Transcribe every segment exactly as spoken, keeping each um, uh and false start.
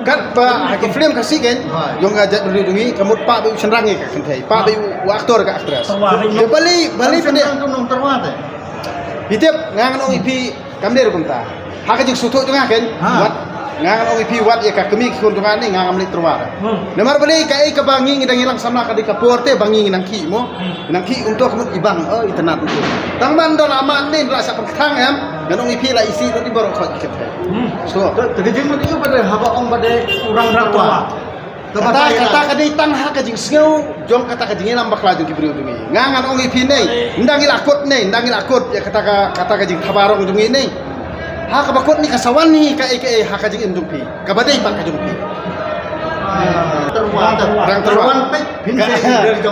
Katba ha ka film Khasi kan, ïong ka jaitbynriew jong ngi, ka mut paw bad u shynrang ïa ka kynthei, paw bad u actor ka actress. Te balei, balei pyneh. Phi tip, nga ngan ong ïa phi, kam dei ruh kumta. Ha ka jingsngewthuh jong nga kan, wat, nga ngan ong ïa phi, wat ïa ka kmie ki khun jong nga ne nga ngam leit tyrwa. Namar balei, kaei kaba ngi ngi dang ïalang samla ka dei ka por te ba ngi ngi nang khih mo. Nang khih kumto ka mut i bang, oh, i tynnat kumto. Tang ban da la mad ne la shah pynkthang em, ngan ong ïa phi la isih lut i baroh khoit ki kynthei. So, te ka jingmut ïa u ba dei haba ong ba dei u rang rang wa. Kata, kata ka dei tang ha ka jingsngew jong kata ka jingïalam bakla jong ki briew jong ngi. Nga ngan ong ïa phi ne, ynda ngi la kut ne, ynda ngi la kut ïa kata ka, kata ka jingthabarong jong ngi ne. Ha kaba kut ne ka sa wan hi kaei kaei ha ka jingim jong phi. Kaba dei pat ka jong phi. Rang tyrwa.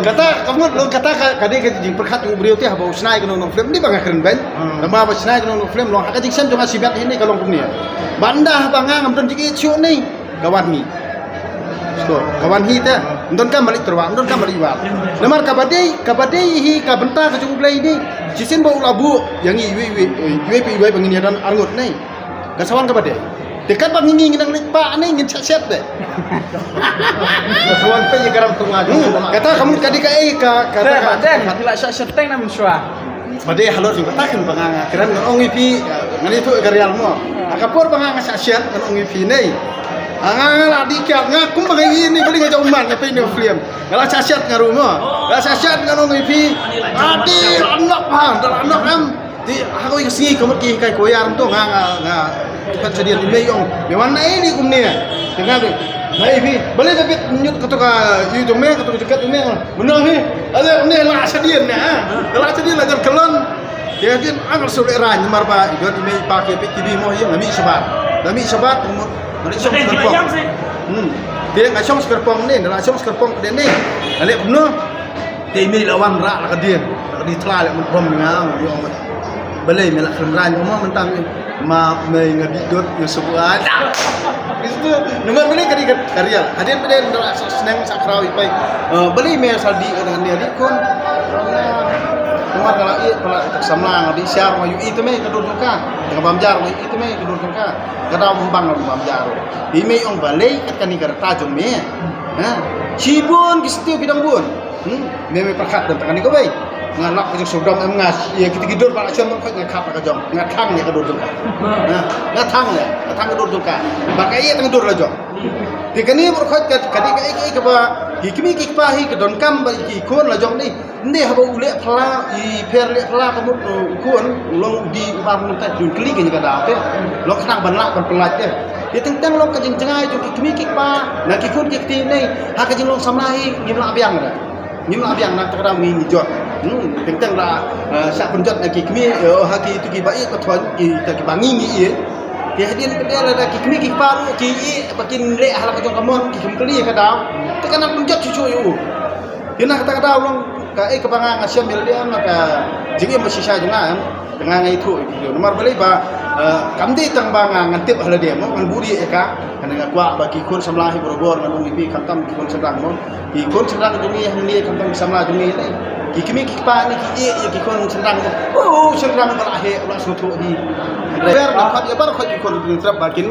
Kata, ka mut long kata ka, ka dei ka jingpyrkhat jong u briew te haba u shna ïa kano kano film, dei ba nga kren beiñ. Tangba ba shna ïa kano kano film long ha ka jingshem jong nga shimet hi ne ka long kumne. Ba ynda haba nga ngam don jingïeit shuh ne, ka wan hi. Ka wan hi te, ym donkam ban leit tyrwa, ym donkam ban leit wad. Namar kaba dei, kaba dei hi ka bynta ka jong U Blei ne. Shisien ba u la buh ïa ngi iwei iwei, iwei pa iwei ba ngin ïa don arngut ne. Ka sa wan kaba dei. Te katba ngi ngi nang leit pah ne ngin shah shet de. Ka sa wan peit ïa ka rang tyrwa. Kata ka mut ka dei kaei ka, kata ka. Te ba dei, ki la shah shet teng na mynshuwa. Ba dei halor jong kata kan ba nga nga kren ngan ong ïa phi, ngan ïathuh ïa ka rial mo. Ha ka por ba nga nga shah shet ngan ong ïa phi ne. Nga nga la dih kiad nga kum ba nga ïohi ne balei nga jong man nga peit ne film. Nga la shah shet nga ruh mo. Nga la shah shet ngan ong ïa phi. Adi la nok ba da la nok em. Te ha kawei ka sngi ka mut ki hikai choir to nga nga nga. Pat shadien i mei ong me wan na ei ni kumne. Te nga de na ei phi balei ka bit nyut kato ka ïu jong me kato ka jaket jong me. Mynno hi ale kumne la shadien ne ha. Ka la shadien la jan kalon. Te hadien ang shu leh rang namar ba i don i mei i pa ki peit T V mo ïa nga mih shabar. Nga mih shabar ka mut nga leit shong skerpong. Hmm. Te nga shong skerpong ne nga la shong skerpong ka de ne. Ale kumno. Te i mei la wan rah la ka dien, la ka dien thla la mut bom nga ong ïa u mut. Balei me la kren rang ïa u mut mynta me. Ma mei nga dih dud ïa u sbu ai. Istu namar balei ka dei ka rial. Hadien pdeng da la sa sneng sa kraw i pai. Eh, balei me sa dih ka dang ne dih khun. Namar ka la ïeh pala ka samla nga dih siar ma ïohi te me ka dur jong ka. Ka bam jar ma ïohi te me ka dur jong ka. Ka daw bam bang bam jar. I mei ong balei kat kane ka rta jong me. Ha? Shibun ki step ki dang bun. Hmm, me me pyrkhat don tang kane kawei. Nga lap ka jong sawdong em nga ïa kita ki dur ba la shon bang khoit nga khap ka jong. Nga thang ïa ka dur jong ka. Nga thang ïa, nga thang ka dur jong ka. Ba ka ïa tang dur la jong. Te kane bor khoit ka ka dei ka ei ka ei kaba ki kmie ki kpa hi ka donkam ba ki khun la jong ni. Nde haba u leh phylla i pher leh phylla ka mut u khun u long u dih u bam mynta dun kli ka ni ka daw te. Long khnang ban lah ban pyllait te. Te teng teng long ka jingjngai jong ki kmie ki kpa na ki khun ki kti nei ha ka jinglong samla hi ngim lah biang da. Ngim lah biang na kata ka daw ngi ngi jot. Hmm, teng teng la, eh, shah pynjot na ki kmie, eh, ha ki tu ki ba ïeit ba thon, ki ta ki ba ngi ngi ïeit. Ki hadien ka dei la da ki kmie ki kpa ruh ki ïeit ba kin leh ha la ka jong ka mon ki kim kali ka daw. Te ka nang pynjot shu shu ïa u. Ïa na kata ka daw long ka ei ka ba nga nga shem ïa lade na ka jingim ba shisha jong nga em. Te nga nga ithuh ïa ki video namar balei ba, eh, kam dei tang ba nga ngan tip ha lade mo ngan buri ïa ka. Kane nga kwah ba ki khun samla hi barabor ngan ong ïa phi khamtam ki khun samla mo. Ki khun shynrang jong ngi hangne khamtam ki samla jong ngi ne. Ki kmie ki kpa ne ki ïeh ïa ki khun shynrang. Oh, shynrang ba la heh ba la sngewthuh hi. Ber na khot ïa bar khot ki khun ki trap ba kin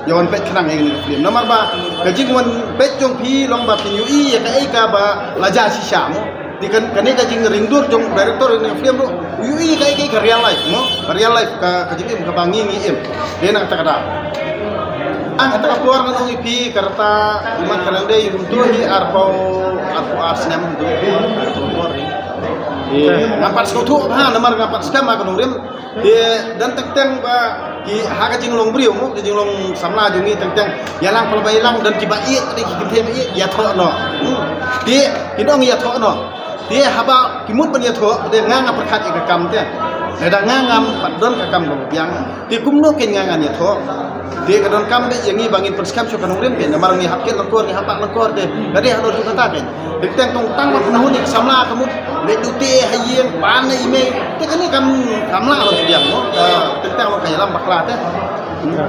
ïa wan peit khnang ïa kane ka film. Namar ba ka jingwan peit jong phi long ba phin ïohi ïa kaei kaba la jia shisha mo. Te kan kane ka jingring dur jong director kane ka film ruh u ïohi kaei kaei ka real life mo. Ka real life ka ka jingim kaba ngi ngi im. Dei na kata ka daw. Ah, kata ka por ngan ong ïa phi ka rta imat ka nang dei kumto hi arphew arphew ar snem kumto hi. Nga pat sngewthuh bha namar nga pat skhem ha ka nongrim. Te don teng teng ba ki ha ka jinglong briew mo ka jinglong samla jong ngi teng teng ïalang pala ba ïalang don kiba ïeit ki kynthei ba ïeit ïathoh noh. Hmm. Te ki nong ïathoh noh. Te haba ki mut ban ïathoh te nga nga pyrkhat ïa ka kam te. Lada nga ngam pat don ka kam kaba biang. Te kumno kein nga ngan ïathoh. Te ka donkam de ïa ngi ba ngin pynskhem shuh ka nongrim kein, namar ngi hap kit lyngkor, ngi hap pah lyngkor te. Ka dei halor jong kata kein. Te teng tang tang ban pynhun ïa ka samla ka mut. Leit duh te ha ïing, pan ïa i mei. Te kane kam, kam lah ban pdiang mo. Te teng tang ka ïalam bakla te.